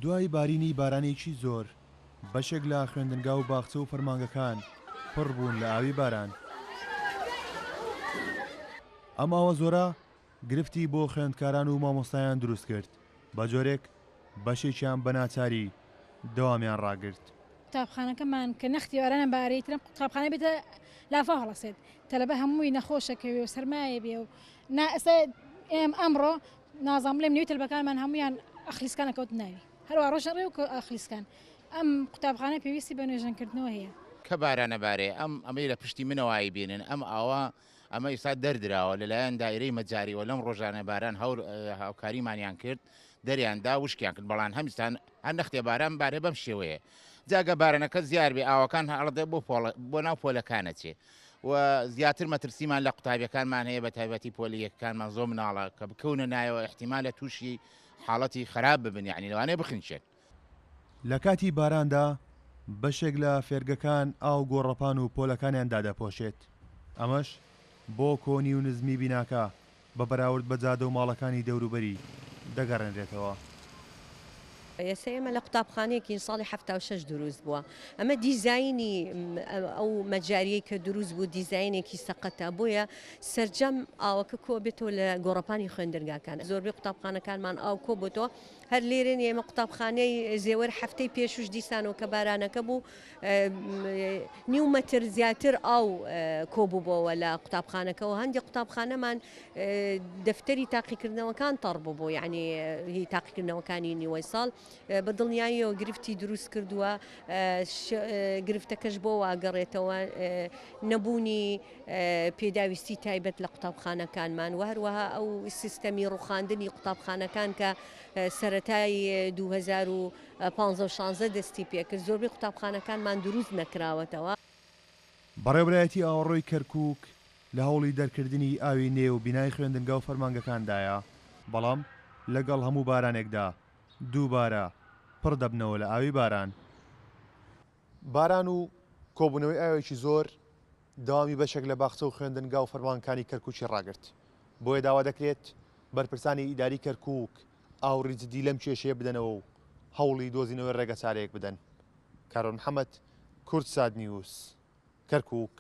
دوای بارینی بارانێکی زۆر، بەشێک لە خوێندنگا و باخچە و فەرمانگەکان پڕ بوون لە ئاوی باران. ئەم ئاوە زۆرە گرفتی بۆ خوێندکاران و مامۆستایان دروست کرد، بە جۆرێک بەشێکیان بە ناچاری دەوامیان ڕاگرت. قوتابخانەکەمان کە نەختی بارانە بارێ ئیتر ئەم قوتابخانە بێتە لافاو هەڵەسێت تەلەبە هەمووی نەخۆشە کەوێ و سەرمایە بێ و نا ئێستا ئێم ئەمڕۆ نازانم بڵێم نێوی تەلبەکانمان هەموویان ئەخلیسکان ئەکەوت ناوی هەروە ڕۆژە ڕێ و ئەخلیسکان ئەم قوتابخانە پێویستی بە نوێژەنکردنەوە هەیە. کە بارانە بارێ ئەم ئەمەی لە پشتی منەوە ئەیبینن ئەم ئاوە ئەمە ئیستا دەردراوە لەلایەن دایرەی مەجاریوە لەم ڕۆژانە باران هەور هاوکاریمانیان کرد دەریان دا وشکیان کرد بەڵام هەمیسان هەر نەختێ باران بارێ بەم شێوەیە جاگە بارانەکە زیار بێ ئاوەکان هەڵدێ بۆ پۆڵ بۆ ناو پۆلەکانە چێ و زیاتر مەترسیمان لە قوتابیەکانمان هەیە بە تایبەتی پۆلی یەکەکانمان زۆر مناڵە کە بکەونە نایەوە احتیمالە تووشی حاڵەتی خراپ ببن یعنی لەوانەیە بخنچێن. لە کاتی باراندا بەشێک لە فێرگەکان ئاو گۆڕەپان و پۆلەکانیان دادەپۆشێت، ئەمەش بۆ کۆنی و نزمی بیناکە بە بەراورد بە جادە و ماڵەکانی دەوروبەری دەگەڕێنرێتەوە. ئێستا ئێمە لە قوتابخانەیەکین ساڵی 76 دروست بووە ئەمە دیزاینی ئەو مەجاریەی کە دروست بوو دیزاینێکی سەقەتە بۆیە سەرجەم ئاوەکە کۆبێتەوە لە گۆڕەپانی خوێندنگاکان زۆربەی قوتابخانەکانمان ئاو کۆبۆتەوە هەر لێرە نیە ئێمە قوتابخانەی زێوەر هەفتەی پێشوش دیسانەوە کە بارانەکە بوو نیو مەتر زیاتر ئاو کۆبووبەوە لە قوتابخانەکەەوە هەندێک قوتابخانەمان دەفتەری تاقیکردنەوەکان تەڕ بوو یعنی هی تاقیکردنەوەکانی نیوەی ساڵ بە دڵنیاییەوە گرفتی دروست کردووە گرفتەکەش بۆ واگەڕێتەوە نەبوونی پێداویستی تایبەت لە قوتابخانەکانمان و هەروەها ئەو سیستەمی ڕوخاندنی قوتابخانەکان کە سەرەتای 2015 و 16 دەستی پێکرد زۆربەی قوتابخانەکانمان دروست نەکراوەتەوە. بەڕێوەبەرایەتی ئاوەڕۆی کەرکووک لە هەوڵی دەرکردنی ئاوی نێو بینای خوێندنگا و فەرمانگەکاندایە، بەڵام لەگەڵ هەموو بارانێکدا دووبارە پڕ دەبنەوە لە ئاوی باران. باران و کۆبوونەوەی ئاوێکی زۆر دەوامی بەشێک لە باخچە و خوێندنگا و فەرمانگەکانی کەرکوکی ڕاگرت، بۆیە داوا دەکرێت بەرپرسانی ئیداری کەرکوک ئاوڕی جدی لەم کێشەیە بدەنەوە و هەوڵی دۆزینەوەی ڕێگەچارەیەک بدەن. کارۆن محەمەد، کوردسات نیوز، کەرکوک.